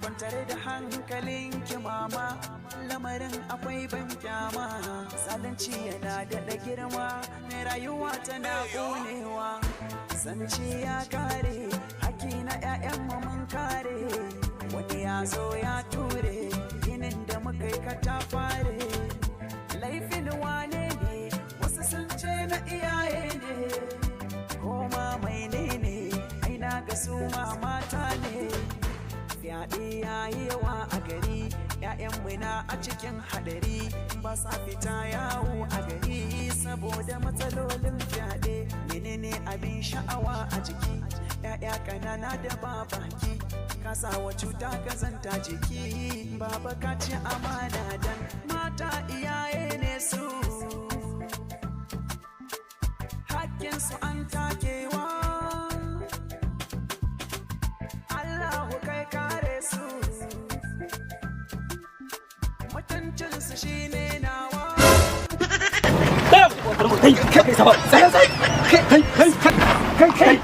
Kwantar da hankalinki mama, lamarin akwai ban kyama. Zalunci yana daɗa girma, mai rayuwa tana ƙonewa. Zance ya kare, haki na 'ya'yanmu mun kare. Wani ya zo ya ture ginin da muka yi katafare. Laifin wane ne? Wasu sun ce na iyaye ne. Koma mai ne ne, ai na ga su ma mata ne. Fyaɗe ya yi yawa a gari, 'ya'yanmu na a cikin haɗari. Ba sa fita yawo a gari saboda matsalolin fyaɗe. Menene abin sha'awa a jiki? 'Ya'ya ƙanana da ba baki, ka wa cuta kazanta jiki. Baba, ka ci amana, dan mata iyaye ne su, hakkinsu an takewa. Allahu kai kare su, mutuncinsu shine nawa. Kai kai, sama sai sai, kai kai kai kai kai.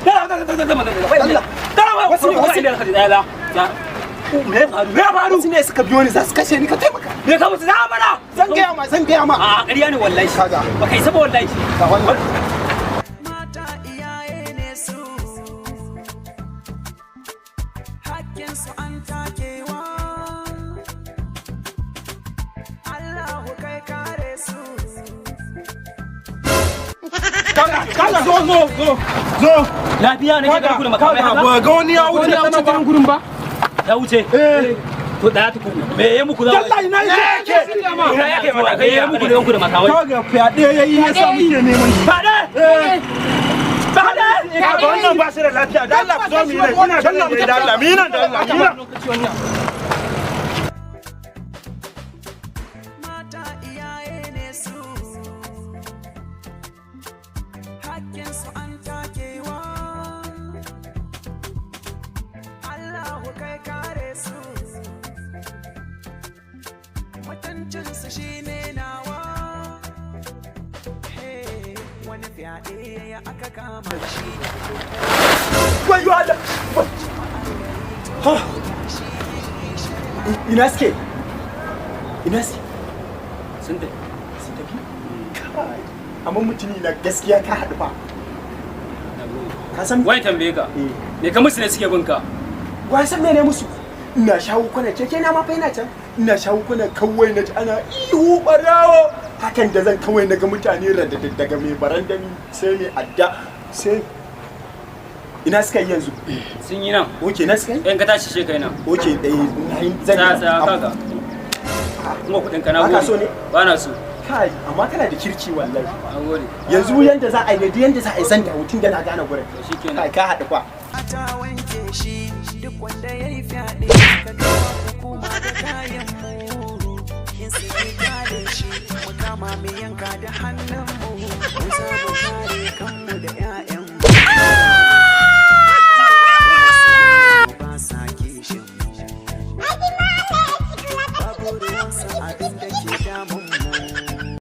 Wasu ne, wasu ne. Me ya faru? Me ya faru? Wasu ne suka biyo ni za su kashe ni, ka taimaka. Me ka musu? Za mana. Zan gaya ma, zan gaya ma. A ƙarya ne wallahi. Kaga. Ba kai saba wallahi. Ga wannan. Mata iyaye ne su, hakkinsu an takewa. Allahu kai kare su. Kaga, zo zo zo zo. Lafiya nake ga ku da makamai haka? Ba ga wani ya wuce ta nan gurin ba? Ya wuce? Eh. To da tuku, me ya muku za? Dalla, ina yake? Ina yake mana? Me ya muku da ku da makamai? Kaga, fyaɗe yayi yasa muke neman shi. Fade! Eh. Fade! Kaga, wannan ba shi da lafiya. Dalla, ku zo mu yi nan. Ina dalla mu, dalla mu yi nan, dalla mu yi nan. Mata iyaye ne su, hakkinsu an takewa. Allahu kai kare su, mutuncinsu shine nawa. Hey, wani fyaɗe ya aka kama shi. Wayo Allah! Ha! Ina suke? Ina suke? Sun tafi. Sun tafi? Kai, amma mutumi na, gaskiya ka haɗu fa. Ka san Wai tambaye ka. Eh. Me ka musu ne suke bin ka? Wa san mene musu? Ina shawo kwana, keke na ma fa yana can. Ina shawo kwana kawai na ji ana ihu, barawo. Hakan da zan kawai na ga mutane radadad, daga mai barandami sai mai adda sai. Ina suka yi yanzu? Sun yi nan. Okay, na suka yi? In ka tashi she kai nan. Okay, eh, na yi zan Tsaya yi. tsaya, kaga. Kuma kuɗin ka na Ba ka gode. so ne? Ba na so. Kai, amma kana da kirki wallahi. Na gode. Yanzu yanda za a yi ne, duk yanda za a yi zan dawo tun da na gane gurin. To shikenan. Kai, ka haɗu fa. Ta wanke shi, duk wanda ya yi fyaɗe ka kawo hukuma da kayan mu. In su kyale shi, mu kama mu yanka da hannun mu.